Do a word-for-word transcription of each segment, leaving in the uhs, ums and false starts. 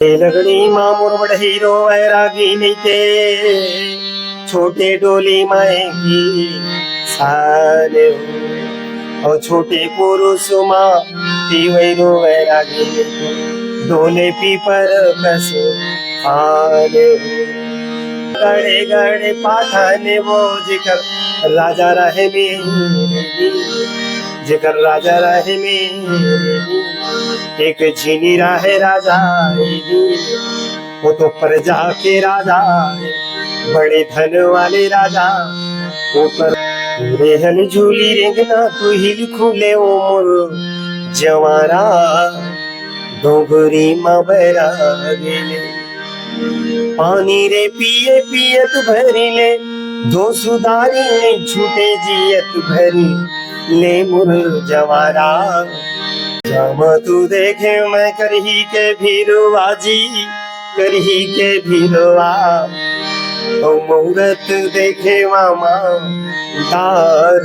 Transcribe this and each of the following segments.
ए लगड़ी मा मोर बड़ही रोवय रागी नइते, छोटे डोली माय की साल हो। अउ छोटे पुरुष मा पीवय रोवय रागी नइते, डोले पीपर कस पाल हो। गड़े गड़े पाथन वो जेकर राजा रहे मेरे, जेकर राजा रहे मेरे, एक झिनी रहे राजा ए। वो तो प्रजा के राजा है, बड़े धन वाले राजा। ऊपर रेहन झूली रेंगना तू हिल खुले ओ मोर जवारा, डोंगरी मा बैरा गेले। पानी रे पिए पियत भरी ले, दो सुदारी में छूटे जियत भरी ले मोर जवारा। जामा तू देखे मैं करही के भीरुआ जी, करही के भीरुआ। ओ मुहूर्त देखे वामा दार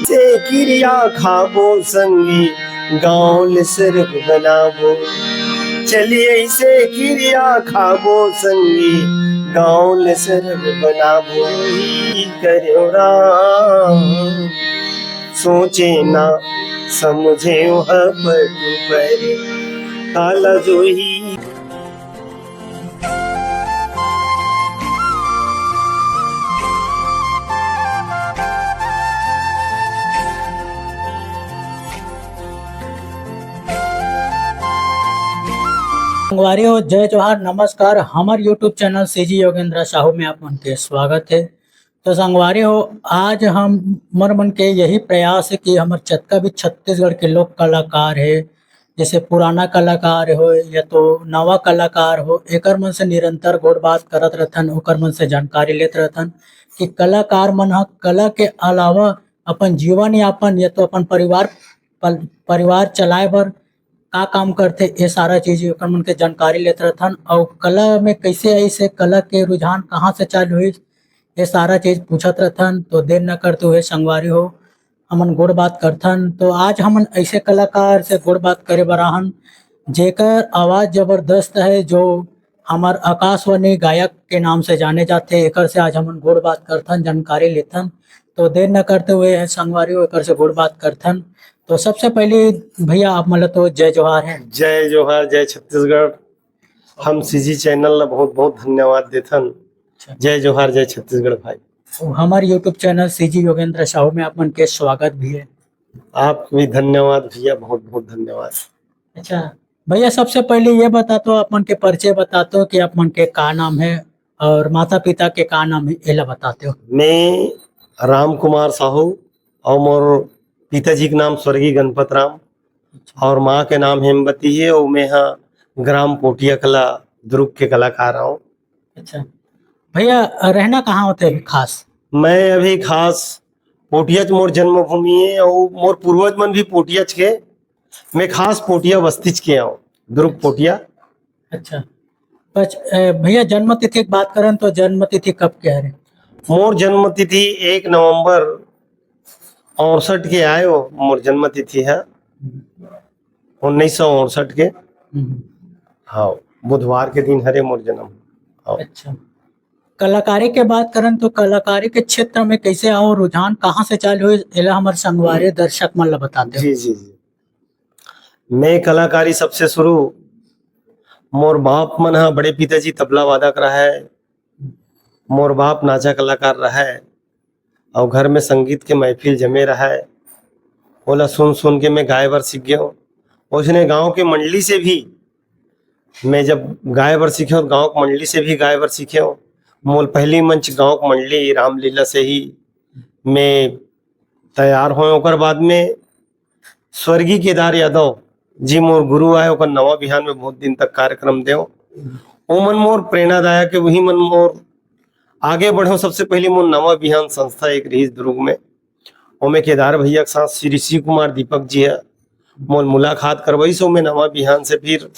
से किरिया खाबो संगी, गाँव ले सरग बनाबो। चलिए इसे किरिया खाबो संगी, गाँव ले सरग बनाबो। ई करो राम सोचे ना समझे वह पटु पर काला जोही। संगवारी हो, जय जोहार, नमस्कार। हमर YouTube channel CG Yogendra Sahu में आप मन के स्वागत है। तो संगवारी हो, आज हमर मन के यही प्रयास है कि हमर जतका भी छत्तीसगढ़ के लोक कलाकार है, जैसे पुराना कलाकार हो या तो नवा कलाकार हो, एकर मन से निरंतर गोठ बात करत रहथन, ओकर मन से जानकारी लेत रहथन कि कलाकार मन ह कला के अलावा अपन जीवन यापन या तो अपन परिवार पल-, परिवार चलाए बर का काम करथे, ये सारा चीज ओकर मन के जानकारी लेत रहथन। अउ कला में कैसे आइस हे, कला के रुझान कहाँ से चालू होइस, ये सारा चीज पूछत रहथन। तो देर न करते हुए संगवारी हो, हमन गोठ बात करथन। तो आज हमन ऐसे कलाकार से गोठ बात करे बर आहन, जेकर आवाज जबरदस्त है, जो हमर आकाशवाणी गायक के नाम से जाने जाथे। एकर से आज हमन गोठ बात करथन, जानकारी लेथन। तो देर न करते हुए संगवारी हो, एकर से गोठ बात करथन। तो सबसे पहले भैया, आप मन ल तो जय जोहार है। जय जोहार, जय छत्तीसगढ़। हम सीजी चैनल ला बहुत बहुत धन्यवाद देथन। अच्छा। जय जोहार, जय छत्तीसगढ़ भाई। तो हमारे YouTube channel CG Yogendra Sahu में आप मन के स्वागत भी है। आप भी धन्यवाद भैया, बहुत बहुत धन्यवाद। अच्छा भैया, सबसे पहले ये बता तो, आप मन के परिचय बता तो कि आप मन के का नाम है और माता पिता के का नाम है, एला बता तो। मैं राम कुमार साहू और मोर पिताजी के नाम स्वर्गीय गणपत राम और माँ के नाम हेमवती है और मैं हा ग्राम पोटिया कला दुर्ग के कलाकार हूँ। अच्छा भैया, रहना कहाँ होते हैं खास? मैं अभी खास पोटियाच मोर जन्मभूमि है और मोर पूर्वज मन भी पोटियाच के। मैं खास पोटिया बस्तीच के आऊँ, दुर्ग पोटिया। अच्छा। बस, ए, भैया, जन्म तिथि की बात करन तो जन्म तिथि कब के हरे? मोर जन्म तिथि एक नवंबर उनसठ के आए हो, मोर जन्म तिथि है उन्नीस सौ उनसठ के। हम्म। हाँ, बुधवार के दिन हरे मोर जन्म। हाँ। अच्छा। कलाकारी के बात करन तो कलाकारी के क्षेत्र में कैसे आओ, रुझान कहाँ से चालू हुई, एला हमर संगवारी दर्शक मन ला बताते हो। जी, जी, जी। मैं कलाकारी सबसे शुरू, मोर बाप मन हा बड़े पिताजी तबला वादक रहा है, मोर बाप नाचा कलाकार रहा है और घर में संगीत के महफिल जमे रहा है, ओला सुन सुन के मैं गाए बर सीख गया हूँ। उसने गांव के मंडली से भी मैं जब गाए बर सीखे हूँ, गांव के मंडली से भी गाए बर सीखे हूँ। मोर पहली मंच गांव के मंडली रामलीला से ही मैं तैयार होए। ओकर बाद में स्वर्गीय केदार यादव जी मोर गुरु आए, ओकर नवा बिहान में बहुत दिन तक कार्यक्रम देव। ओमन मोर प्रेरणादायक है, वही मन मोर आगे बढ़ो। सबसे पहले मोर नवा बिहान संस्था एक रहीस दुर्ग में, ओमे केदार भैया के साथ श्री ऋषि कुमार दीपक जी है, मोर मुलाकात करवाई। सो मैं नवा बिहान से फिर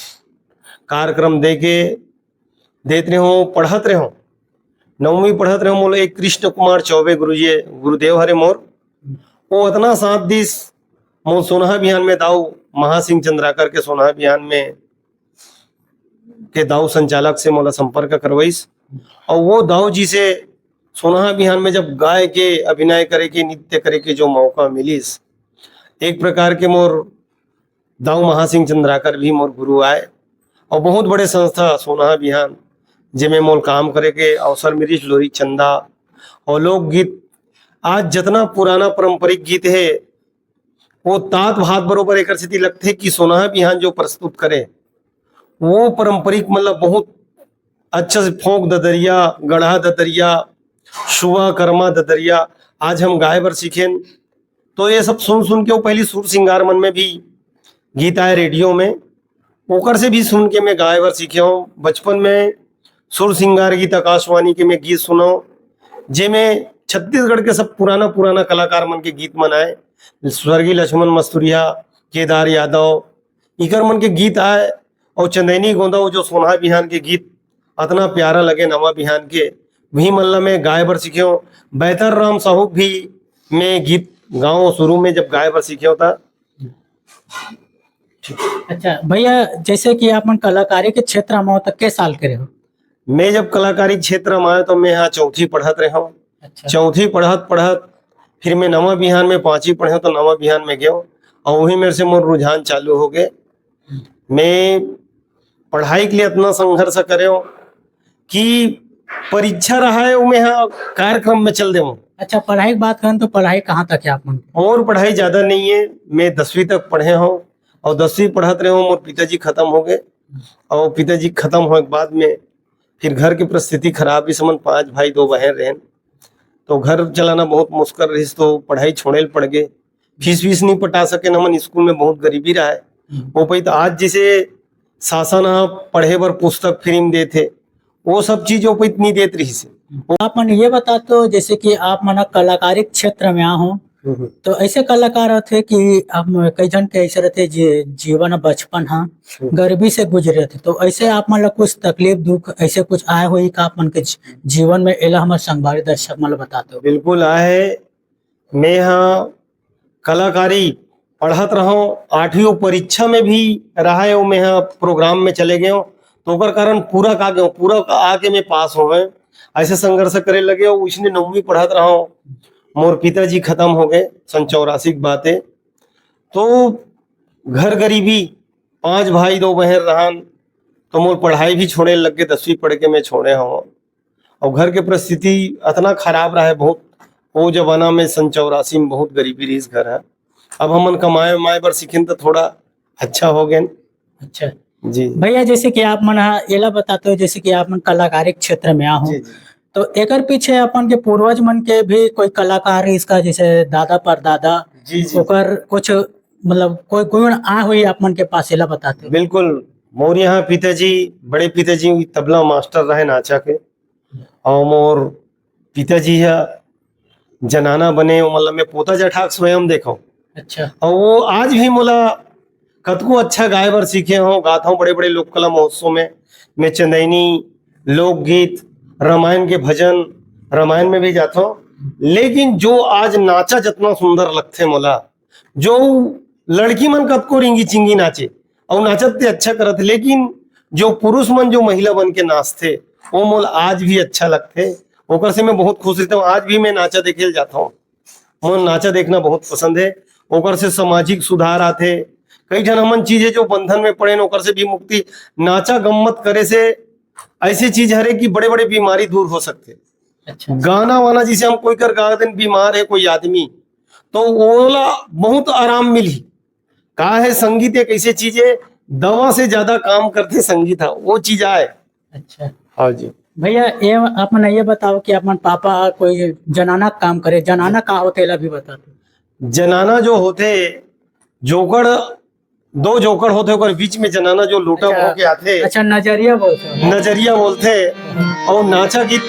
कार्यक्रम दे के देत रहे हों, पढ़त रहे हों, नवमी पढ़त रहे हों, मोला एक कृष्ण कुमार चौबे गुरु जी, गुरुदेव हरे मोर, वो इतना साथ दिस। मोर सोनहा बिहान में दाऊ महासिंह चंद्राकर के सोनहा बिहान में के दाऊ संचालक से मोला संपर्क करवाइस, और वो दाऊ जी से सोनहा बिहान में जब गाय के अभिनय करे के, नृत्य करे के जो मौका मिलिस, एक प्रकार के मोर दाऊ महासिंह चंद्राकर भी मोर गुरु आय, और बहुत बड़े संस्था सोनहा बिहान, जेमे मोल काम करे के अवसर मिलिस, लोरी चंदा और लोकगीत। आज जितना पुराना पारंपरिक गीत है, वो तात भात बरोबर एकर सेती लगथे कि सोनहा बिहान जो प्रस्तुत करे, वो पारंपरिक, मतलब, बहुत अच्छा से फोंक ददरिया, गढ़ा ददरिया, शुआ करमा ददरिया, आज हम गाय बर सीखेन। तो ये सब सुन सुन के वो पहली सुर सिंगार मन में भी गीत आए रेडियो में, ओकर से भी सुन के मैं गाय बर सीखे हूँ। बचपन में सुर सिंगार गीत आकाशवाणी के मैं गीत सुना हूँ, जेमे छत्तीसगढ़ के सब पुराना पुराना कलाकार मन के गीत मन आए, स्वर्गीय लक्ष्मण मस्तुरिया, केदार यादव, इकर मन के गीत आए, और चंदैनी गोंदा, वो जो सोनहा बिहान के गीत अतना प्यारा लगे नवा बिहान के, वही मन ला मैं गाय बर सीखे हूँ। बैतर राम साहू भी मैं गीत गाँव शुरू में जब गाय बर सीखे होता। अच्छा भैया, जैसे कि आप मन कलाकारी के क्षेत्र में हो, तो के साल के रहे हो? मैं जब कलाकारी क्षेत्र में आयो तो मैं यहाँ चौथी पढ़त रहे हूँ। अच्छा। चौथी पढ़त पढ़त फिर मैं नवा बिहान में पाँचवीं पढ़े हूँ तो नवा बिहान में गयो, और वही मेरे से मोर रुझान चालू हो गए। मैं पढ़ाई के लिए इतना संघर्ष करे हूँ कि परीक्षा रहा है, वो मैं यहाँ कार्यक्रम में चल देवो। अच्छा, पढ़ाई की बात करें तो पढ़ाई कहाँ तक है आप मन? और पढ़ाई ज्यादा नहीं है, मैं दसवीं तक पढ़े हूँ, और दसवीं पढ़त रहे हूँ, मोर पिताजी खत्म हो गए, और पिताजी खत्म होए के बाद में फिर घर की परिस्थिति खराब, इस मन पांच भाई दो बहन रहन, तो घर चलाना बहुत मुश्किल रहिस, तो पढ़ाई छोड़े ल पड़ गए। फीस वीस नहीं पटा सके, हमन स्कूल में बहुत गरीबी रहा है। वो पे तो आज जैसे शासन ह पढ़े बर पुस्तक फ्री में देथे, वो सब चीज वो पे इतनी देत रहिस है। आप मन ये बता तो, जैसे कि आप मन कलाकारी क्षेत्र में आ हो, हम्म। तो ऐसे कलाकार होते कि आप कई जन के ऐसे रहते जे जीवन बचपन हा गरीबी से गुजरे थे, तो ऐसे आप मन ला कुछ तकलीफ दुख ऐसे कुछ आए हुई का आप मन के जी-, जीवन में, एला हमर संगवारी दर्शक मन ला बता दो। बिल्कुल आए। मैं हा कलाकारी पढ़त रहूं, आठवीं परीक्षा में भी रहा है, मैं हा प्रोग्राम में चले गए हूँ, तो ओकर कारण पूरा का गए, पूरा का आके मैं पास हो गए। ऐसे संघर्ष करे लगे हूँ, उसने नौवीं पढ़त रहूं, मोर पिताजी खत्म हो गए, सन चौरासी की बात है। तो घर गरीबी, पांच भाई दो बहन रहन, तो मोर पढ़ाई भी छोड़े लग गए, दसवीं पढ़ के मैं छोड़े हूँ। और घर के परिस्थिति इतना खराब रहा है बहुत, वो जमाना में सन चौरासी में बहुत गरीबी रही इस घर है। अब हमन कमाए उमाए बर सीखेन तो थोड़ा अच्छा हो गए। अच्छा जी। भैया, जैसे कि आप मन हा एला बताते हो, जैसे कि आप मन कलाकारी क्षेत्र में आ हो, जी, जी। तो एकर पीछे अपन के पूर्वज मन के भी कोई कलाकार इसका, जैसे दादा परदादा, जी, जी। ओकर कुछ मतलब कोई गुण आ हुई आप मन के पास, एला बताते हो। बिल्कुल, मोर यहाँ पिताजी, बड़े पिताजी तबला मास्टर रहे नाचा के, और मोर पिताजी है जनाना बने, वो मतलब मैं पोता जठाक स्वयं देखो, अच्छा और वो आज भी मोला कतको अच्छा गाए बर सीखे हो, गात हूँ बड़े बड़े लोक कला महोत्सव में। मैं चंदैनी, लोकगीत, रामायण के भजन, रामायण में भी जाता हूँ। लेकिन जो आज नाचा जितना सुंदर लगथे मोला, जो लड़की मन कतको रिंगी चिंगी नाचे और नाचत ते अच्छा करत, लेकिन जो पुरुष मन जो महिला बन के नाचथे, वो मोला आज भी अच्छा लगथे। ओकर से मैं बहुत खुश रहता हूँ। आज भी मैं नाचा देखे ल जाता हूँ। मोर नाचा देखना बहुत पसंद है। ओकर से सामाजिक सुधार आथे। कई झन हमन चीज है जो बंधन में पड़े न, ओकर से भी मुक्ति। नाचा गम्मत करे से ऐसी चीज हरे कि बड़े बड़े बीमारी दूर हो सकते। अच्छा गाना वाना जिसे हम कोई कर गा देन, बीमार है कोई आदमी, तो ओला बहुत आराम मिली। का है, संगीत एक ऐसी चीज है, दवा से ज्यादा काम करते संगीत है, वो चीज आए। अच्छा हाँ जी। भैया, ये आप मन ये बताओ कि आप मन पापा कोई जनाना काम करे, जनाना का होथे, एला भी बता दो। जनाना जो होथे, जोकड़, दो जोकड़ होथे, ओकर बीच में जनाना जो लोटा अच्छा। हो के आथे, अच्छा, नजरिया बोलते हो। नजरिया बोलथे, और नाचा गीत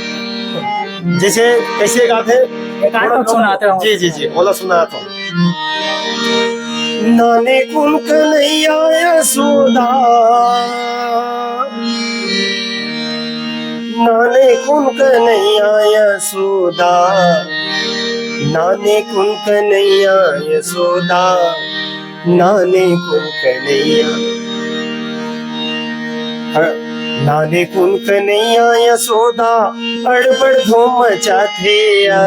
जैसे कैसे गाथे, एक आध बार सुनाते हो। जी जी जी, बोला सुनाता हूँ। नाने कुन कन्हैया यशोदा, नाने कुन कन्हैया यशोदा, नाने कुन कन्हैया यशोदा, नाने कुन कन्हैया। हाँ, नाने कुन कन्हैया यशोदा, अड़बड़ धूम मचाथे या,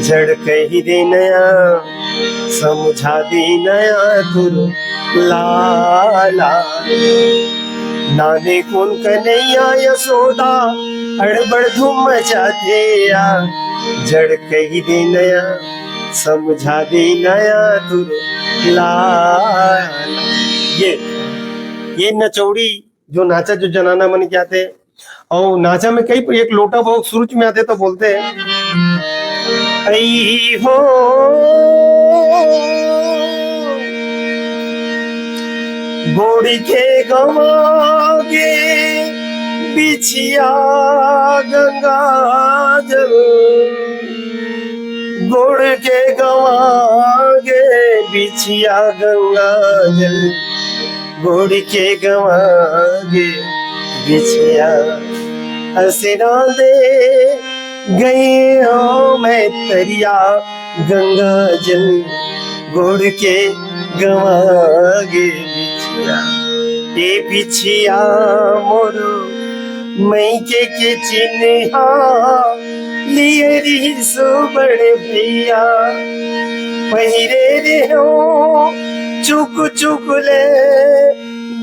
जड़ कही दे नया, समझा दे नया तुर लाला। नाने कुन कन्हैया यशोदा, अड़बड़ धूम मचाथे या, जड़ कही दे नया, समझा दे नया तुर लाला। ये, ये नचौड़ी जो नाचा, जो जनाना मन के आथे, अउ नाचा में कई एक लोटा बहुत शुरू में आथे तो बोलथे, "ऐ हो गोड़ के गवा गे बिछिया गंगा जल, गोड़ के गवा गे बिछिया गंगा जल, गोड़ के गवा गे बिछिया, असरा दे गए हो मैं तरिया गंगा जल, गोड़ के गवा गे बिछिया।" ए बिछिया मोर मइके के चिन्हा लिए रिहिस बड़े भैया, पहिरे रेहेंव चुक चुक ले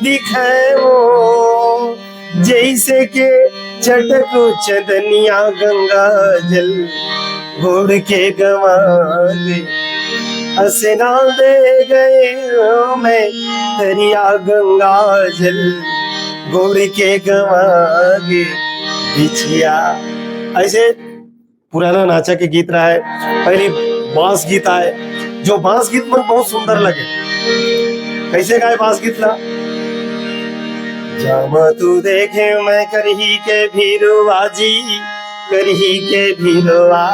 दिखे वो, जइसे के चटक चंदनिया गंगा जल, गोड़ के गवा गे असरा दे गए मैं तरिया गंगा जल, गोड़ के गवा गे बिछिया। ऐसे पुराना नाचा के गीत रहा है, पहली बांस गीत आए, जो बांस गीत मन बहुत सुंदर लगे। कैसे गाए बांस गीत ला? जामा तू देखे मैं करही के भीरुआ जी, करही के भीरुआ,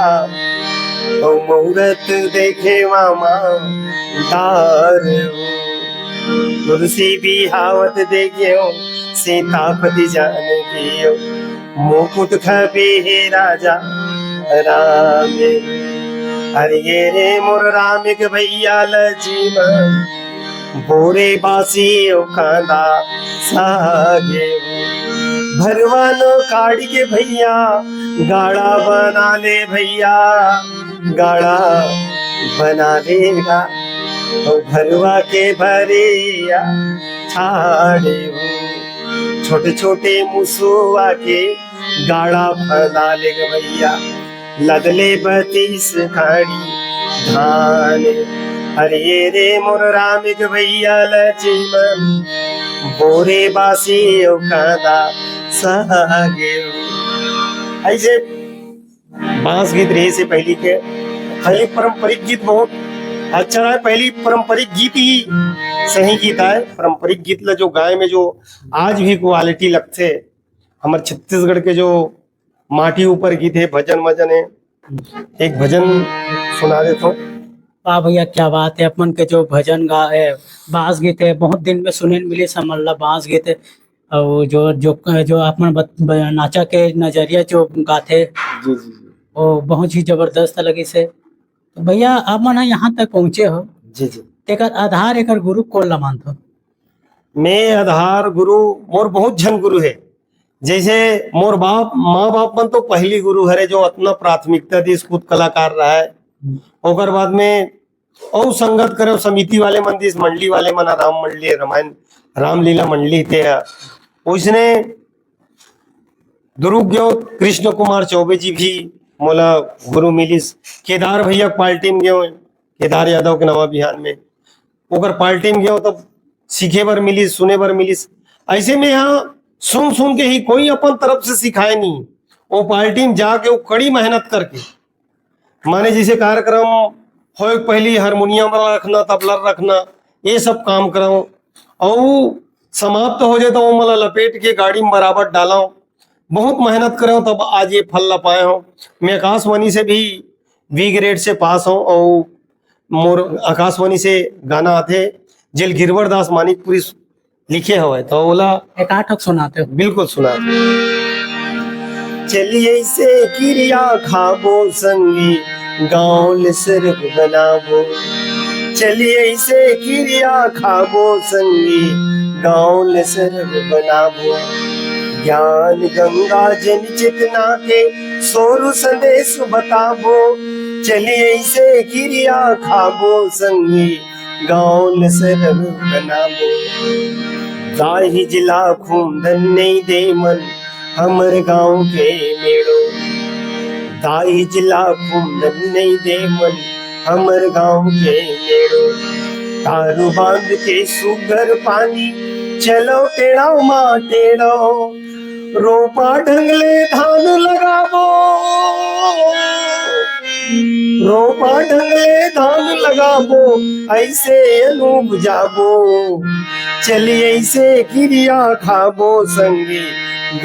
ओ मूरत देखे वामा उतार, तुलसी बिहावत देखे हो सीतापति जान की, मुकुट खबे हे राजा राम। अरे ये रे मोर राम के भैया लक्ष्मण, बोरे बासी ओ कांदा सागे। भरवानो काढ़ के भैया, गाड़ा बना ले भैया, गाड़ा बना लेगा। ओ भरवा के भरिया छाड़े हो, छोटे छोटे मुसुआ के गाड़ा फैला ले ग भैया, लदले बतीस खाड़ी धान। अरे ये रे मोर राम के भैया लक्ष्मण, बोरे बासी ओ कांदा सागे। ऐसे बांस गीत रहे से पहली के, पहली पारंपरिक गीत बहुत अच्छा रहा है। पहली पारंपरिक गीत ही सही गीत है। पारंपरिक गीत ला जो गाय में जो आज भी क्वालिटी लगथे, हमर छत्तीसगढ़ के जो माटी ऊपर गीत है, भजन वजन है, एक भजन सुना देता हूँ। वाह भैया, क्या बात है। अपन के जो भजन गा है, बांस गीत है, बहुत दिन में सुने मिले समल्ला बांस गीत है। और जो जो जो अपन बत, ब, नाचा के नजरिया जो गाथे, जी जी जी। वो बहुत ही जबरदस्त लगी से। तो भैया, आप मन ह यहाँ तक पहुँचे हो, जी जी। तेकर आधार, एकर गुरु कोन ला मानथो? मैं आधार गुरु, मोर बहुत झन गुरु है। जैसे मोर बाप, माँ बाप मन तो पहली गुरु हरे, जो अतना प्राथमिकता दिस, खुद कलाकार रहा है। हम्म। ओकर बाद में अउ संगत करे समिति वाले मन दिस, मंडली वाले मन, राम मंडली, रामायण, रामलीला मंडली थे। उसने दुरुग गयो, कृष्ण कुमार चौबे जी भी मोला गुरु मिलिस। केदार भैया के पार्टी में गयो, केदार यादव के नवा बिहान में, ओकर पार्टी में गयो तब सीखे बर मिलिस, सुने बर मिलिस। ऐसे में यहाँ सुन सुन के ही, कोई अपन तरफ से सिखाए नहीं, वो पार्टी में जाके वो कड़ी मेहनत करके, माने जैसे कार्यक्रम होए के पहली हारमोनियम ला रखना, तबला रखना, ये सब काम करव। अउ समाप्त हो जाए तो वो मला लपेट के गाड़ी में बराबर डालव। बहुत मेहनत करव, तब आज ये फल ला पाए हो। मैं आकाशवाणी से भी बी ग्रेड से पास हूँ, और मोर आकाशवाणी से गाना आथे, जेल गिरवर दास मानिकपुरी लिखे हवय, तो ओला एकाध ठक सुनाते हो। बिल्कुल सुना। चलिए से किरिया खाबो संगी, गाँव ले सरग बनाबो। चलिए से किरिया खाबो संगी, गाँव ले सरग बनाबो। ज्ञान गंगा जन चेतना के सोर संदेश बताबो, चली ऐसे किरिया खाबो संगी, गाँव ल सरग बनाबो। दाहिज ला खून धन नइ दे मन, हमर गाँव के मेड़ो। दाहिज ला खून धन नइ दे मन, हमर गाँव के मेड़ो। तारू बांध के सुग्घर पानी, चलो टेड़ो मा टेड़ो। रोपा ढंग ले धान लगाबो, रोपा ढंग ले धान लगाबो, ऐसे अनूप जाबो। चली ऐसे किरिया खाबो संगी,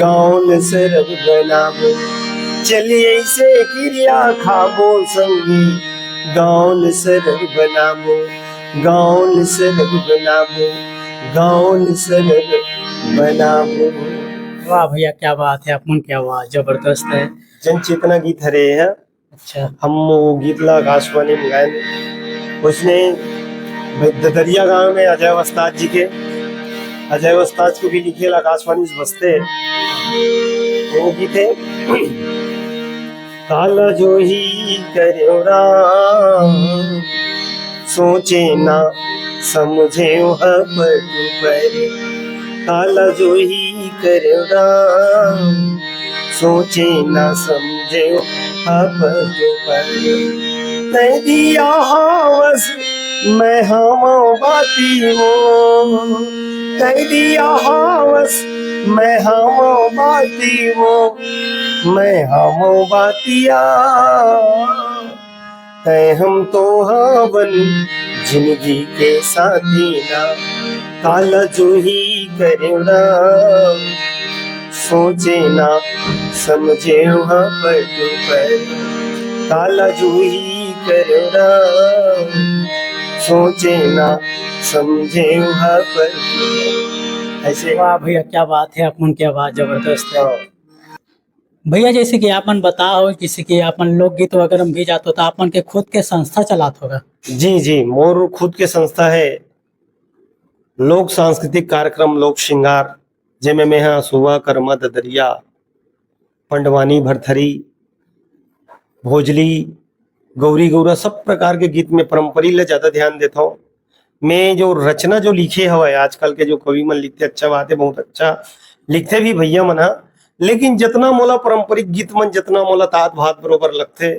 गाँव ल सरग बनाबो। चली ऐसे किरिया खाबो संगी, गाँव ल सरग बनाबो, गाँव ल सरग बनाबो, गाँव ल सरग बनाबो। वाह भैया, क्या बात है, आप मन, क्या बात, जबरदस्त है। जन चेतना गीत हरे है। अच्छा। हम वो गीत ला आकाशवाणी में गाए। उसने ददरिया गांव में अजय वस्ताद जी के, अजय वस्ताद को भी लिखे ला आकाशवाणी से बजते हैं। वो गीत है, काला जो ही करो राम, सोचे ना समझे वह पटु पर। काला जो ही करो राम, सोचे ना समझे वह पटु पर। तै दिया हावस मैं हामो बाती वो, तै दिया हावस मैं हामो बाती वो, मैं हामो बातिया। तै हम तो हावन जिंदगी के साथी ना, काला जो ही करो राम, सोचे ना समझे वहाँ पटु पर। काला जो ही करो राम, सोचे ना समझे वहाँ पटु पर। ऐसे। वाह भैया, क्या बात है, आप मन, क्या बात, जबरदस्त है। हाँ। भैया, जैसे कि आप मन बताओ, जैसे कि आप मन लोकगीत वगैरह में भी जात हो, तो आप मन के खुद के संस्था चलात होगा? जी, जी, मोर खुद के संस्था है लोक सांस्कृतिक कार्यक्रम लोक श्रृंगार, जेमे मेहा सुवा, करमा, ददरिया, पंडवानी, भरथरी, भोजली, गौरी गौरा, सब प्रकार के गीत में पारंपरिक ले ज्यादा ध्यान देथौं। मैं जो रचना जो लिखे हवय, आजकल के जो कवि मन लिखथे, अच्छा बात है, बहुत अच्छा लिखथे भी भैया मन ह, लेकिन जतना मोला पारंपरिक गीत मन, जतना मोला तात भात बरोबर लगथे,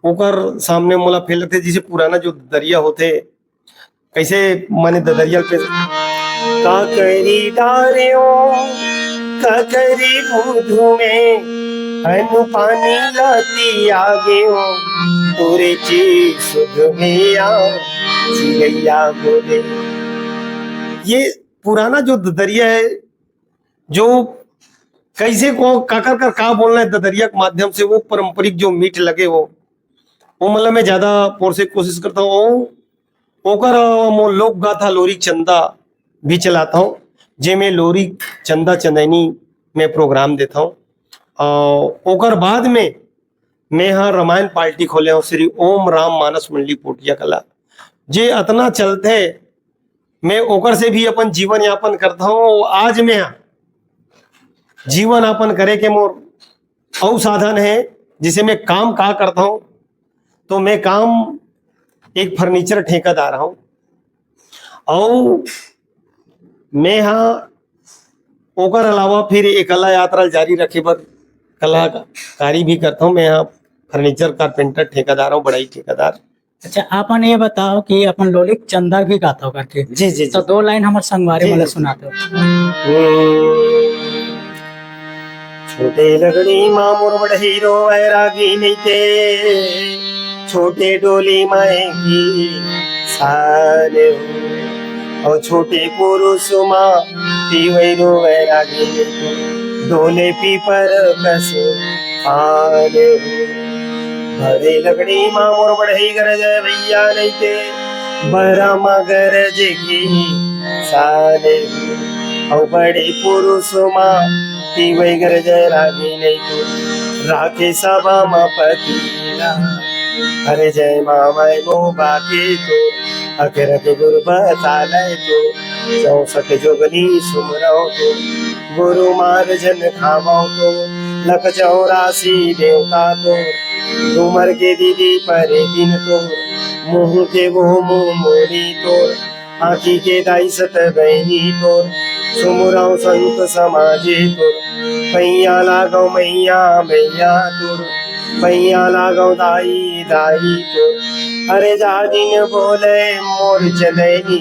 ओकर सामने मोला फेल लगथे। जैसे पुराना जो दरिया होथे, कैसे माने ददरिया पे, का करी डारे ओ, का करी बुधु में, अनु पानी लाती आगे ओ, पूरे चीज सुध में आ, चिड़ैया बोले। ये पुराना जो ददरिया है, जो कैसे को काकर कर का बोलना है ददरिया के माध्यम से, वो पारंपरिक जो मीठ लगे वो, वो मतलब मैं ज्यादा पोर से कोशिश करता हूँ। ओकर अलावा मोर लोक गाथा लोरी चंदा भी चलाता हूँ, जेमे लोरी चंदा चंदैनी में प्रोग्राम देता हूँ। और ओकर बाद में मैं हा रामायण पार्टी खोले हूँ, श्री ओम राम मानस मंडली पोटिया कला, जे अतना चलथे, मैं ओकर से भी अपन जीवन यापन करता हूँ। आज मैं हा जीवन यापन करे के मोर अउ साधन है, जिसे मैं काम का करता हूँ, तो मैं काम एक फर्नीचर ठेकेदार हूँ। अउ मैं हा ओकर अलावा फिर ये कला यात्रा जारी रखे बर कलाकारी भी करता हूँ। मैं हा फर्नीचर कारपेंटर ठेकेदार हूँ, बढ़ई ठेकेदार। अच्छा, आप मन ये बताओ कि अपन लोरी के चंदा भी गाथव करके। जी, जी, तो जी। दो लाइन हमर संगवारी जी, मन ला जी। सुनाते हो। हम्म। छोटे लगड़ी मा मोर बढ़ई रोवय रागी नइते, छोटे डोली मा एकी साल हो, अउ छोटे पुरुष मा पीवई रोवय रागी नइते, डोले पीपर कस हाल हो। बड़े लगड़ी मा मोर बढ़ई गरजय भैया नइते, बरा मा गरज की साल हो, अउ बड़े पुरुष मा पीवई गरजय रागी नइते, राखे सभा मा पतीला। अरे जय मावय मोबा के तो, अकरक गुर बतालय तो, चौसठ जोगनी सुमरव तो, गुरु मार झन खावव तो, लख चौरासी देवता तो, डूमर के दीदी परे दिन तो, मुँह के वो मुँह मोरी तो, आँखी के दाई सत बहिनी तो, सुमुरव संत समाजे तो, पैया लागव मैया मैया तो, पैया लागव दाई दाई तो, अरे जा दिन बोले मोर चंदैनी,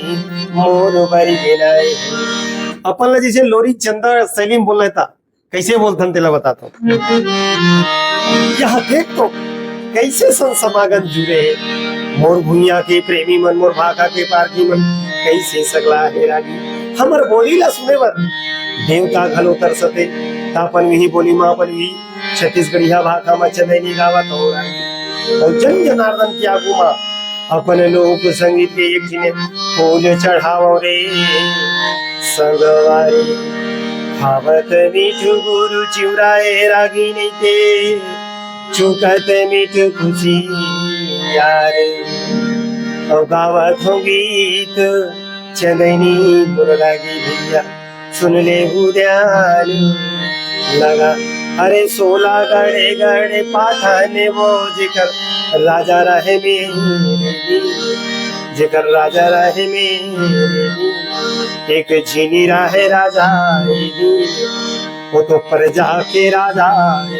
मोर बरी गिनाए। अपन ला जैसे लोरी चंदा शैली में बोलना था, कैसे बोलथन तेला बताथव। यह देख तो कैसे सन समागम जुड़े हे। मोर भुइयां के प्रेमी मन, मोर भाखा के पारखी मन, कैसे सगला हे रागी। हमर बोली ला सुने बर देवता घलो तरसथे। त अपन विही बोली मा, अपन विही छत्तीसगढ़िया भाखा मा चंदैनी गावत हो रागी। अउ जन जनार्दन के आगू मा अपन लोक संगीत के एक झिन फूल चढ़ावव रे संगवारी। खावत मीठू गुरु चिउरा ए रागी नइते, चुकत मीठू खुशियार। अउ गावत हो गीत चंदैनी गुरु रागी भैया, सुन ले ध्यान लगा। अरे सोला गढ़े गढ़े पाथन वो, जेकर राजा रहे मेरे वीर, जेकर राजा रहे मेरे वीर, एक झिनी रहे राजा ए वीर। वो तो प्रजा के राजा हे,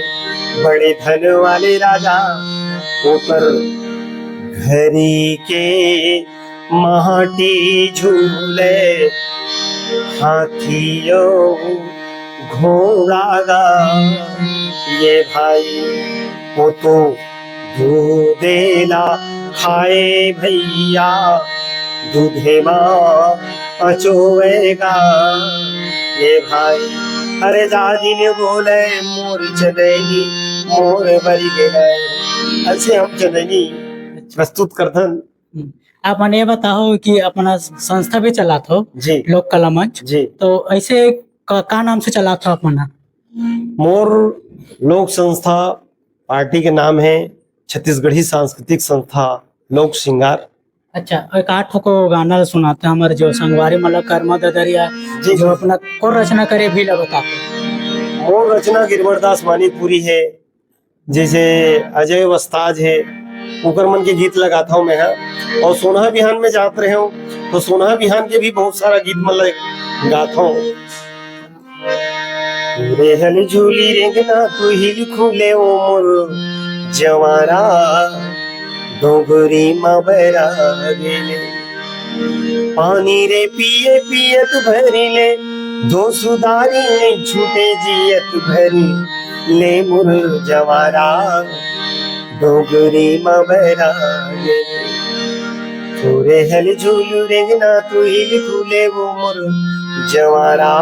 बड़े धन वाले राजा। ओकर घरी के माटी झूले, हाथी अउ घोड़ा गा ये भाई। वो तो दूधे ला खाए भैया, दूधे मा पचोएगा ये भाई। अरे जा दिन बोले मोर चंदैनी, मोर बरी गिनाए। ऐसे हम चंदैनी प्रस्तुत करथन। हम्म। आप मन ये बताओ कि अपना संस्था भी चलात हो, जी। लोक कला मंच। जी। तो ऐसे का, का नाम से चलात हो आप मन? मोर लोक संस्था पार्टी के नाम है छत्तीसगढ़ी सांस्कृतिक संस्था लोक श्रृंगार। अच्छा, एक आठ ठो गाना सुनाते हैं हमारे जो संगवारी, मतलब कर्मा ददरिया, जी, जो जी। अपना को रचना करे भी ला बताते। मोर रचना गिरवर दास मानिकपुरी है, जैसे अजय वस्ताज है, ओकर मन के गीत लगाता हूँ मैं, हाँ। और सोनहा बिहान में जात रहे हूँ, तो सोनहा बिहान के भी बहुत सारा गीत मन लग-, गाता हूँ। पूरे हल झूली रेंगना तू हिल खुले ओ मोर जवारा, डोंगरी मा बैरा गेले। पानी रे पिए पियत भरी ले, दो सुदारी में छूटे जियत भरी ले मोर जवारा, डोंगरी मा बैरा गेले। थोरे हल झूलू रेंगना तू हिल खुले वो मोर जवारा,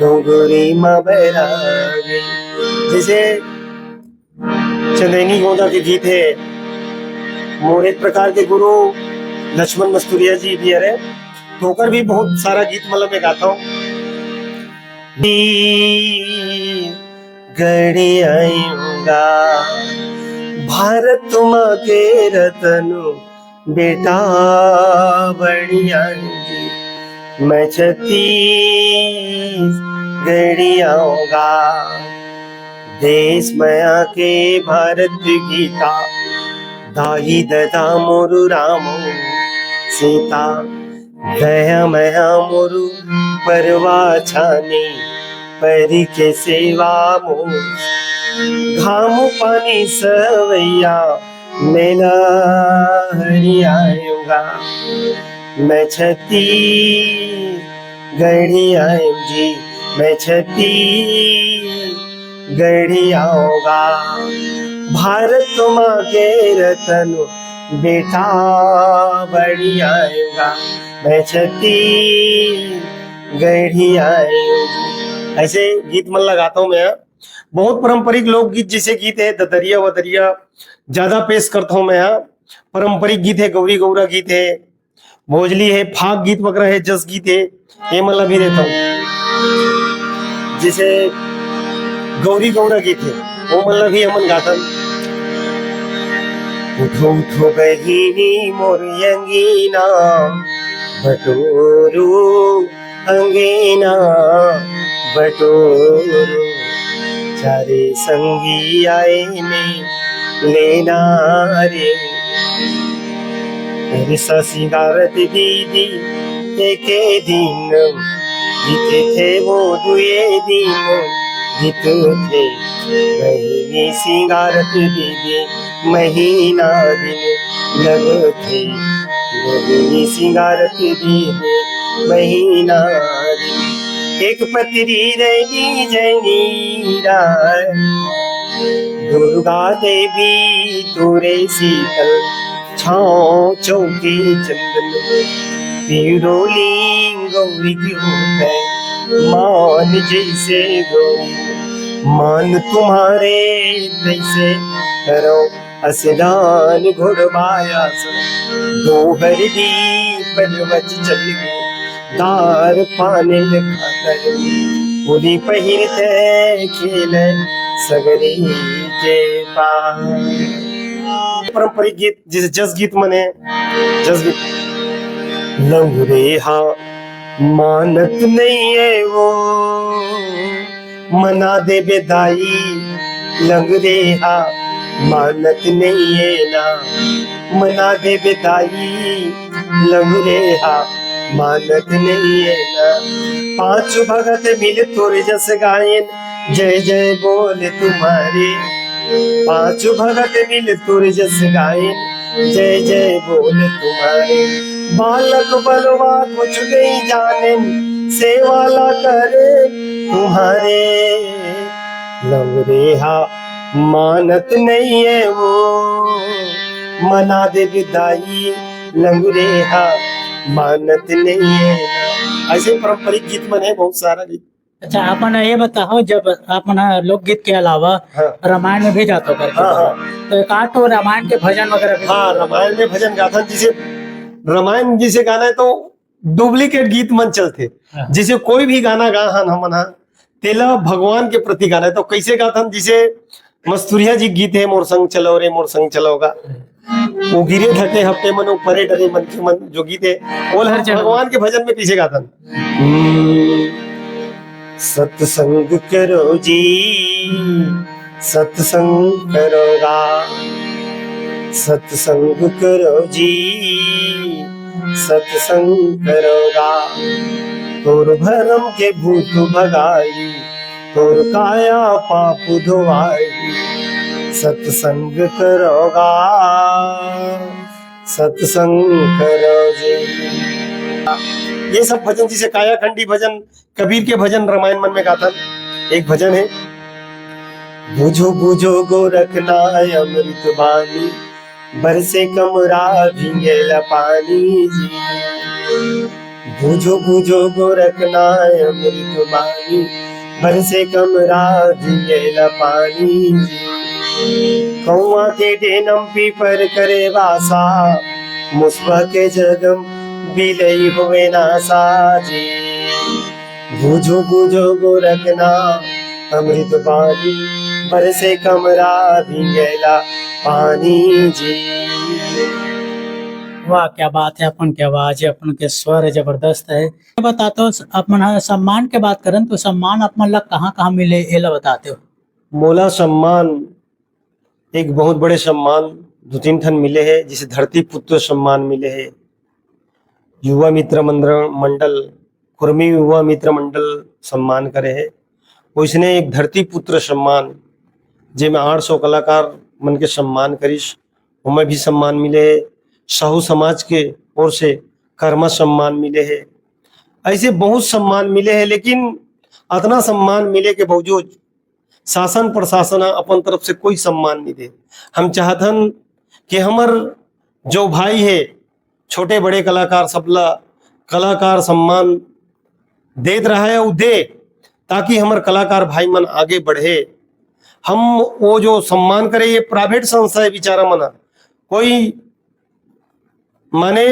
डोंगरी मा बैरा गेले। जैसे चंदैनी गोंदा के गीत है, मोर एक प्रकार के गुरु लक्ष्मण मस्तुरिया जी भी हरे, तो ओकर भी बहुत सारा गीत मतलब मैं गाता हूँ। गढ़ियाऊंगा भारत माँ के रतन बेटा बढ़िया जी, मैं छत्तीसगढ़ियाऊंगा। देश मया के भारत गीता, दाई ददा मोरू रामो सीता, दया मया मोरू परवा छानी, परी के सेवा मोर घाम पानी सवैया, मेला हरियाऊंगा। मैं छत्तीसगढ़ियाऊं जी, मैं छत्तीसगढ़ियाऊंगा। भारत माँ के रतन बेटा बढ़ियाऊंगा। मैं छत्तीसगढ़ियाऊं जी। ऐसे गीत मन लगाता हूँ मैं। बहुत पारंपरिक लोकगीत, जैसे गीत है ददरिया वदरिया, ज्यादा पेश करता हूँ मैं यहाँ। पारंपरिक गीत है, गौरी गौरा गीत है, भोजली है, फाग गीत वगैरह है, जस गीत है, ये मन ला भी देता हूँ। जैसे गौरी गौरा गीत है, वो मन ला भी हमन गाथन। उठो उठो बहिनी मोर अंगीना, बटोरू अंगना बटोरो, चारे संगी आए ने लेना रे। हरिसा सिंगारत दीदी एके दिन, बीते थे वो दुए दिन, बीते थे महीनी सिंगारत दीदी, महीना दिन लगथे। महीनी सिंगारत दीदी, महीना दिन। एक पतरी रैनी जैनी राय, दुर्गा देवी तोरे शीतल छाँव चौके चंदन। पीड़ो लिंग गौरी की होत है मान जैसे गौरी। मान तुम्हारे तैसे करो स्नान घोड़वाया सन। दोहर दी पर्वत चल गए दार पाने खातर। उड़ी पहिरते खेले सगरी के पार। पारंपरिक गीत, जिसे जस गीत मने, जस गीत। लंगुरे हा मानत नहीं है वो, मना देबे दाई। लंगुरे हा मानत नहीं है ना, मना देबे दाई। लंगुरे हा मानत नहीं है ना। पांच भगत मिल तोर जस गायन, जय जय बोल तुम्हारे। पांच भगत मिल तोर जस गायन, जय जय बोल तुम्हारे। बालक बलवा कुछ नहीं जाने, सेवा ला करे तुम्हारे। लंगुरे हा मानत नहीं है वो, मना देबे दाई। लंगुरे हा मानत नहीं है। ऐसे पारंपरिक गीत मन है बहुत सारा गीत। अच्छा, आप मन ये बताओ, जब आप मन लोकगीत के अलावा हाँ। रामायण में भी जात हो करके हाँ, बोला, हाँ। तो एक आध तो रामायण के भजन वगैरह भी हाँ, रामायण में भजन गाथन, जिसे रामायण जिसे गाना है तो डुप्लीकेट गीत मन चलथे। हाँ। जिसे कोई भी गाना गा हन हमन हा, तेला भगवान के प्रति गाना है। तो कैसे गाथन? जिसे मस्तुरिया जी गीत है, मोर संग चलो रे, मोर संग चलो गा। वो गिरे थके हफ्ते मन, वो परे डरे मन के मन, जो गीत है, वो हर जगह। भगवान के भजन में कैसे गाथन? हम्म, सत्संग करो जी, सत्संग करो गा, सत्संग करो जी, सत्संग करो गा। तोर भरम के भूत भगाई, तोर काया पाप धोवाई, सत्संग करो गा, सत्संग करो जी। ये सब भजन, जिसे कायाखंडी भजन, कबीर के भजन रामायण मन में गाथन। एक भजन है, बूझो बूझो गोरखनाथ अमृत बानी, बरसे कमरा भींगेला पानी जी। बूझो बूझो गोरखनाथ अमृत बानी, बरसे कमरा भींगेला पानी जी। कौआ के डेनम पीपर करे बासा, मुसवा के जगम बिलई होवे नासा जी। बूझो बूझो गोरखनाथ अमृत बानी, बरसे कमरा भींगेला पानी जी। वाह, क्या बात है, अपन के आवाज है, अपन के स्वर है, जबरदस्त है। ये बताते हो, अपन ह सम्मान के बात करन तो सम्मान अपन ला कहाँ कहाँ मिले, एला बताते हो? मोला सम्मान, एक बहुत बड़े सम्मान दो तीन ठन मिले है, जिसे धरती पुत्र सम्मान मिले है, युवा मित्र मंडल, मंडल, कुर्मी युवा मित्र मंडल सम्मान करे है। वैसने एक धरती पुत्र सम्मान, जेमे आठ सौ कलाकार मन के सम्मान करिस, ओमे भी सम्मान मिले है। साहू समाज के ओर से कर्मा सम्मान मिले है। ऐसे बहुत सम्मान मिले है, लेकिन अतना सम्मान मिले के बावजूद शासन प्रशासन ह अपन तरफ से कोई सम्मान नहीं दे। हम चाहथन कि हमर जो भाई है, छोटे बड़े कलाकार, सबला कलाकार सम्मान देत रहे, अउ दे, ताकि हमर कलाकार भाई मन आगे बढ़े। हम वो जो सम्मान करे, ये प्राइवेट संस्था है, बेचारा मन ह, कोई माने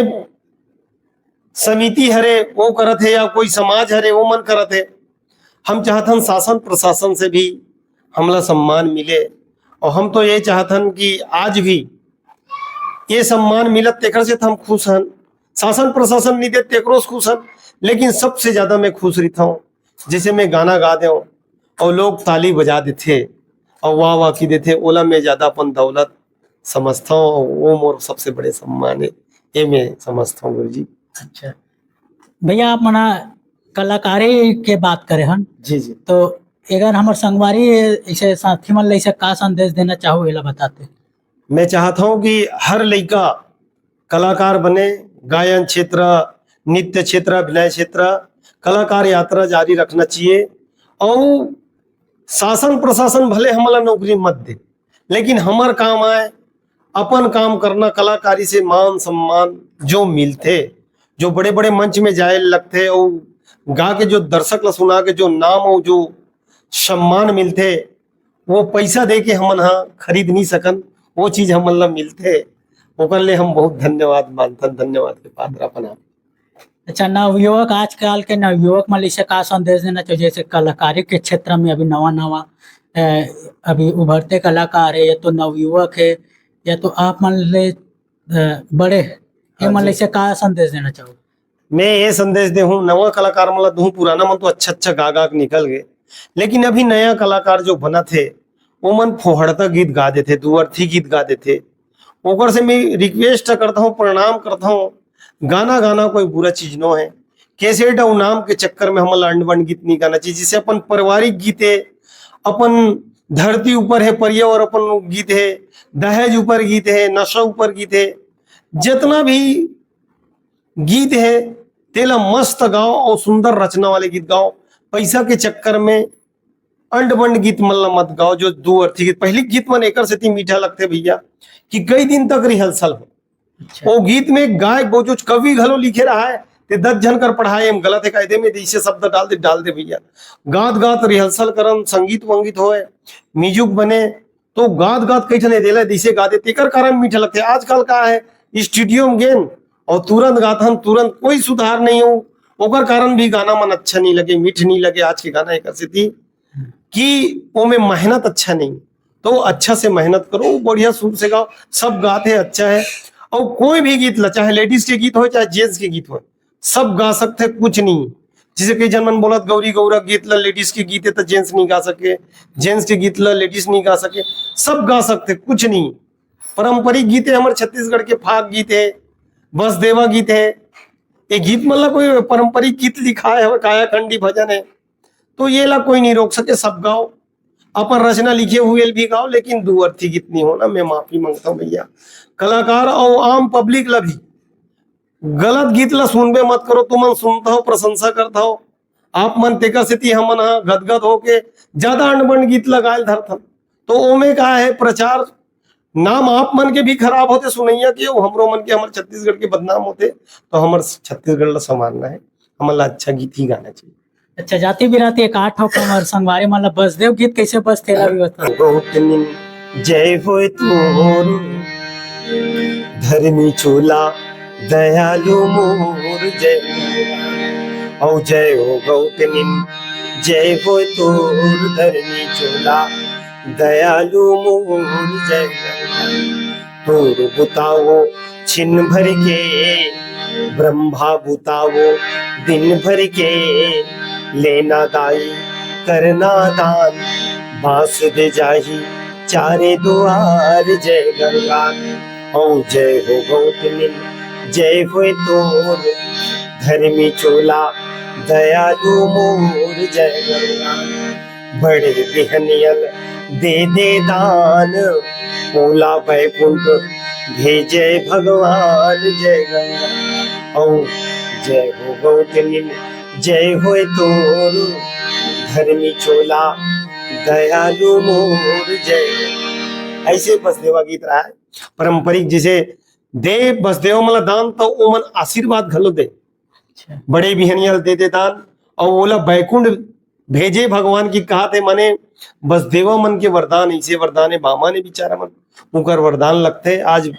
समिति हरे वो करत है या कोई समाज हरे वो मन करत है। हम चाहथन शासन प्रशासन से भी हमला सम्मान मिले, और हम तो ये चाहथन कि आज भी ये सम्मान मिलत तेकर से त हम खुश हन। शासन प्रशासन नहीं देत तेकरो से खुश हन, लेकिन सबसे ज्यादा मैं खुश रहिथंव जैसे मैं गाना गा देंव अउ लोग ताली बजा देथे अउ वाह वाह की देथे, ओला मैं ज्यादा अपन दौलत समझथंव अउ वो मोर सबसे बड़े सम्मान हे, ये मैं समझथंव गुरुजी। अच्छा भैया, आप मन ह कलाकारी के बात करे हन, जी जी। तो अगर हमर संगवारी, ऐसे साथी मन ला ऐसे का संदेश देना चाहू, एला बताते। मैं चाहत हूँ कि हर लइका कलाकार बने, गायन क्षेत्र, नृत्य क्षेत्र, अभिनय क्षेत्र, कलाकार यात्रा जारी रखना चाहिए। और शासन प्रशासन भले हमला नौकरी मत दे, लेकिन हमर काम आए, अपन काम करना, कलाकारी से मान सम्मान जो मिलथे, जो बड़े बड़े मंच में जाए लगथे और गा के जो दर्शक ला सुना के जो नाम और जो सम्मान मिलथे, वो पैसा दे के हमन हा खरीद नहीं सकन, वो चीज हमन ला मिलथे, ओकर ले हम बहुत धन्यवाद मानथन, धन्यवाद के पात्र अपन आप। अच्छा, नवयुवक, आजकल के नवयुवक मन ल इसे का संदेश देना चाहिए? जैसे कलाकारी के क्षेत्र में अभी नवा नवा, अ, अभी उभरते कलाकार है, या तो नवयुवक है, या तो आप मन ले, अ, बड़े है, ये हाँ मन जी। ले इसे का संदेश देना चाहो? मैं ये संदेश देहूँ, नवा कलाकार मन ला दूँ, पुराना मन तो अच्छा अच्छा गा गा के निकल गए, लेकिन अभी नया कलाकार जो बनत हे, वो मन फोहड़ता गीत गा देथे, दू अर्थी गीत गा देथे। ओकर से मैं रिक्वेस्ट करता हूँ, प्रणाम करता हूँ, गाना गाना कोई बुरा चीज नो है। कैसेट और नाम के चक्कर में हमन ला अंड बंड गीत नहीं गाना चाहिए, जिससे अपन पारिवारिक गीत है, अपन धरती ऊपर है, पर्यावरण अपन गीत है, दहेज ऊपर गीत है, नशा ऊपर गीत है, जितना भी गीत है तेला मस्त गाओ और सुंदर रचना वाले गीत गाओ। पैसा के चक्कर में अंड बंड गीत मन ला मत गाओ, जो दू अर्थी गीत। पहली गीत मन एकर सेती मीठा लगथे भैया कि कई दिन तक रिहर्सल हो। अच्छा। वो गीत में गायक वो जो कवि घलो लिखे रहा है, ते दस झन कर पढ़ाए, हम गलत है कायदे में जैसे शब्द डाल दे, डाल दे भैया। गात गात रिहर्सल करन, संगीत वंगीत होए, म्यूजिक बने, तो गात गात कई ठन देला जैसे गा दे, तेकर कारण मीठा लगथे। आजकल का है, स्टूडियो में गेन और तुरंत गाथन, तुरंत कोई सुधार नहीं हो, ओकर कारण भी गाना मन अच्छा नहीं लगे, मीठ नहीं लगे आज के गाना एकर सेती कि ओमे मेहनत अच्छा नहीं। तो अच्छा से मेहनत करो, बढ़िया सुर से गाओ, सब गात है अच्छा है। और कोई भी गीत ला, चाहे लेडीज के गीत हो चाहे जेंट्स के गीत हो, सब गा सकथे, कुछ नहीं। जैसे कई झन मन बोलत गौरी गौरा गीत ला लेडीज के गीत है तो जेंट्स नहीं गा सके, जेंट्स के गीत ला लेडीज नहीं गा सके, सब गा सकथे, कुछ नहीं। पारंपरिक गीत है, हमर छत्तीसगढ़ के फाग गीत है, बसदेवा गीत है, ये गीत मन ला कोई पारंपरिक गीत लिखाए हवे, कायाखंडी भजन है, तो ये ला कोई नहीं रोक सके, सब गाओ। अपन रचना लिखे हुए भी गाओ, लेकिन दू अर्थी गीत नहीं होना। मैं माफी मांगता हूँ भैया, कलाकार और आम पब्लिक ला भी गलत गीत ला सुनबे मत करो। तुमन सुनता हो, प्रशंसा करता हो, आप मन तेकर सेती हमन हा गदगद होके ज्यादा अंडबंड गीत ला गायल धरथन। तो ओमे का है, प्रचार, नाम आप मन के भी खराब होते सुनैया के, वो हमरो मन के, हमर छत्तीसगढ़ के बदनाम होते। तो हमर छत्तीसगढ़ ला संभालना है, हमन ला अच्छा गीत ही गाना चाहिए। अच्छा, जाति बिराती एक आठ ठो हमर संगवारी मन ला बसदेव गीत कैसे बसथे, एला भी बता। गौतमी जय होय तोर, धर्मी चोला दयालु मोर जय, औ जय हो गौतमी जय होय तोर, धर्मी चोला दयालु मोर जय। तोर बुतावो छिन भर के, ब्रह्मा बुतावो दिन भर के, लेना दाई करना दान, बांस दे जाही चारे दुआर जय गंगा। औ जय हो गौतमी जय होय तोर, धर्मी चोला दयालु मोर जय गंगा। बड़े बिहनियल दे दे दान, ओला बैकुंठ भेजे भगवान जय गंगा। औ जय हो गौतमी जय होय तोर, धर्मी चोला दयालु मोर जय। ऐसे बसदेवा गीत रहा है पारंपरिक, जैसे दे बसदेवा मन ला दान तो ओमन आशीर्वाद घलो दे। अच्छा। बड़े बिहनिया ल दे दे दान, और ओला बैकुंठ भेजे भगवान की कहा थे, माने बसदेवा मन के वरदान, ऐसे वरदान है, बामा ने बेचारा मन उकर वरदान लगते। आज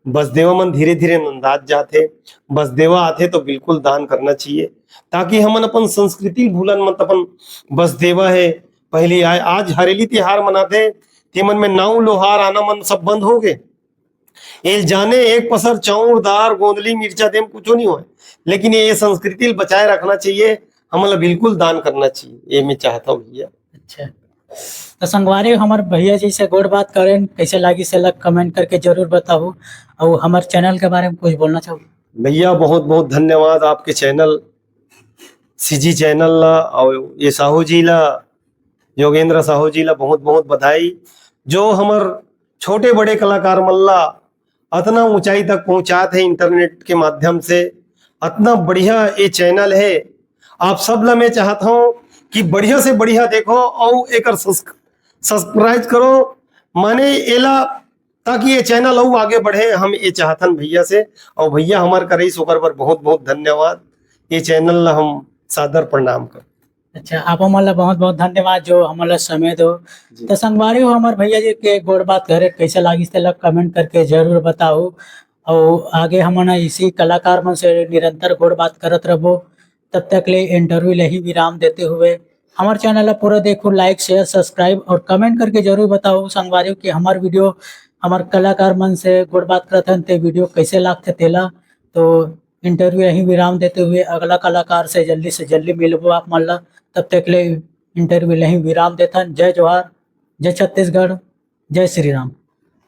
बसदेवा मन धीरे धीरे नंदात जाते, बसदेवा आते तो बिल्कुल दान करना चाहिए, ताकि हमन अपन संस्कृति भूलन मत। अपन बसदेवा है पहली आए, आज हरेली तिहार मनाते, ते मन में नाऊ लोहार आना मन सब बंद हो गए। एल जाने एक पसर चाउर, दार, गोंदली, मिर्चा देम कुछो नहीं होय, लेकिन ये संस्कृति ल बचाए रखना चाहिए। हमन ला बिल्कुल दान करना चाहिए, ये मैं चाहता हूँ भैया। अच्छा, तो संगवारी, हमर भैया जी से गोठ बात करेन, कैसे लागिस तेला comment करके जरूर बताहू। और हमर channel के बारे में कुछ बोलना चाहू? भैया, बहुत बहुत धन्यवाद आपके channel, CG channel ला और ये साहू जी ला, योगेंद्र साहू जी ला बहुत बहुत बधाई, जो हमर छोटे बड़े कलाकार मन ला अतना ऊंचाई तक पहुंचात हे internet के माध्यम से। अतना बढ़िया ये channel है, आप सब ला मैं चाहत हूँ कि बढ़िया से बढ़िया देखो और एकर सब्स-, subscribe करो, माने एला, ताकि ये channel अउ आगे बढ़े। हम ये चाहथन भैया से, और भैया हमर करिस ओकर बर बहुत बहुत धन्यवाद। ये channel ला हम सादर प्रणाम कर। अच्छा, आप हमन ला बहुत बहुत धन्यवाद जो हमन ला समय दो। जी। तो संगवारी हो, हमर भैया जी के गोठ बात करे कैसे लागिस तेला comment करके जरूर बताओ। और आगे हमन इसी कलाकार मन से निरंतर गोठ बात करत रहबो। तब तक ले interview ला ही विराम देते हुए हमर channel ला पूरा देखो, like, share, subscribe और comment करके जरूर बताओ संगवारी हो कि हमर video, हमर कलाकार मन से गोठ बात करत हन ते video कैसे लागथे तेला। तो interview यही विराम देते हुए अगला कलाकार से जल्दी से जल्दी मिलबो आप मन ला। तब तक ले interview यही विराम देथन। जय जोहार, जय छत्तीसगढ़, जय श्री राम।